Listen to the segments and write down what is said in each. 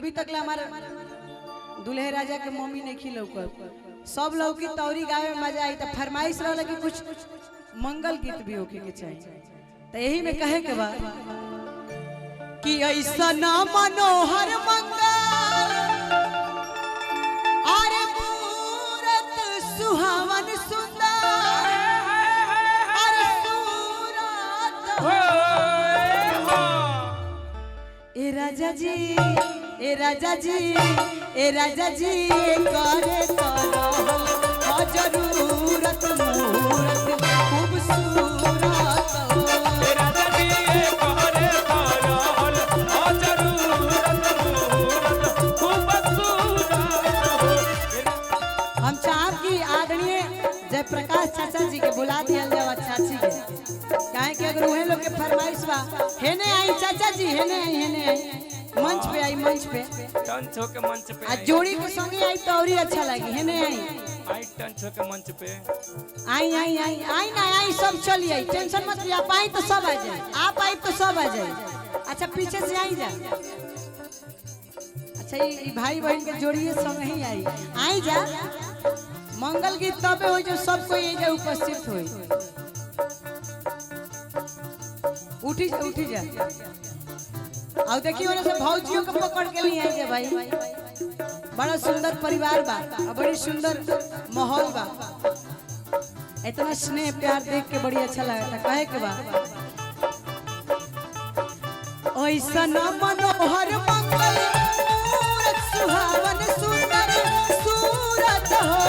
अभी तक ला हमारे दुल्हे राजा के मम्मी नहीं खिलौकर सब लोग की तौरी गावे में मजा आई। तो फरमाइश रहा कि कुछ मंगल गीत भी होके के चाहिए। तो यही में कहे के बाद कि ऐसा ना मनोहर मंगल अरे मूरत सुहावन सुंदर अरे सूरत ए राजा जी ए राजा जी ए राजा जी करे तो जरूरत मूरत खूबसूरत ए राजा जी करे तो जरूरत मूरत खूबसूरत। हम चाहब कि आदरणीय जयप्रकाश चाचा जी के बुला दिया जाए चाची के, काहे कि अगर उहे लोग के फरमाइश बा। हेने आई चाचा जी, हेने आई, हेने आई, मंच पे आई, मंच पे टंच होके मंच पे आ जोड़ी के संगे आई तो और ही अच्छा लगी। हेने आई आई टंच होके मंच पे आई आई आई आई ना आई सब चली आई, टेंशन मत लिया। आप आई तो सब आ जाए, आप आई तो सब आ जाए। अच्छा पीछे से आई जा। अच्छा ये भाई बहन के जोड़िए संग ही आई आई जा। मंगल गीत तबे हो जो सब कोई एजा उपस्थित हो। उठी जा, उठी जा। और देखिए ओने से भौजियों के पकड़ के लिए आई जा भाई। बड़ा सुंदर परिवार बा और बड़ी सुंदर माहौल बा। इतना स्नेह प्यार देख के बड़ी अच्छा लगता। कहे के बा ऐसा न मनोहर मंगल मूरत सुहावन सुंदर सूरत हो।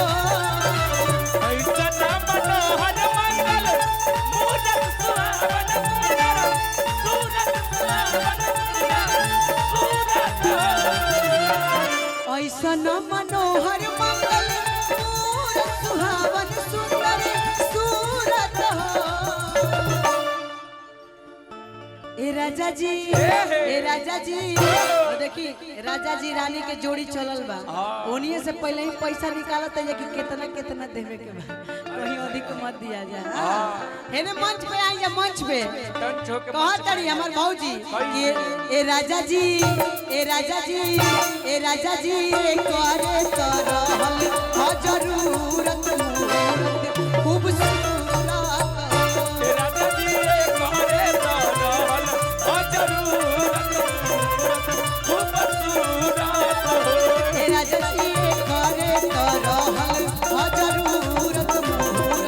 ऐसा न मनोहर मंगल मूरत सुहावन सुंदर सूरत सुहावन सुंदर सूरत हो। ऐसा न मनोहर मंगल मूरत सुहावन सुंदर सूरत हो। ए राजा जी ए राजा जी देखी राजा जी रानी के जोड़ी चलल बा। ओनिए से पहले ही पैसा निकालत है कि कितना कितना देवे के बा, कहीं अधिक मत दिया जाए। हेने मंच पे आई जा, मंच पे कहत तड़ी हमर भौजी कि ए राजा जी ए राजा जी ए राजा जी करे तो रहल ह जरूरत मूरत खूबसूरत। ए राजा जी करे तो रहल ह जरूरत मूरत खूबसूरत। ए राजा जी करे तो रहल ह जरूरत मूरत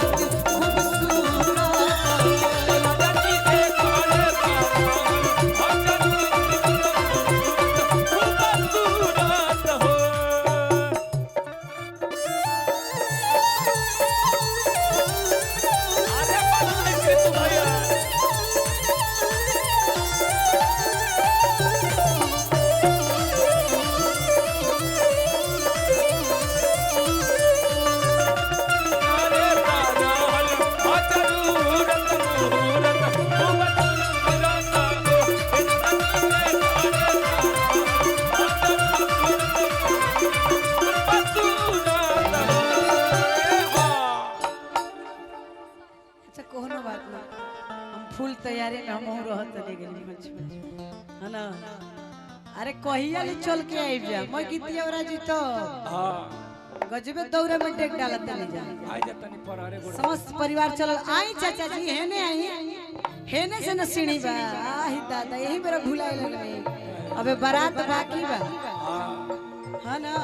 खूबसूरत। राजा जी करे तो रहल ह जरूरत खूबसूरत हो। अरे बड़ा के तू भैया अरे तारल अजरूरत मूरत खूबसूरत हो। अच्छा कोनो बात ना, हम फुल तैयारी में हम रहत चले गेली मंच पे है ना। अरे कहिया ले चल के आइब जा मैं गीतिया जी तो हाँ गजबे दौरे में टेक डालत चले जा। आई जा तनी पर अरे गोड़ समस्त परिवार चलल आई चाचा जी हेने आई हेने से न सीढ़ी बा। आही दादा यही मेरा भुलाए लगले। अबे बारात बाकी बा हाँ है ना।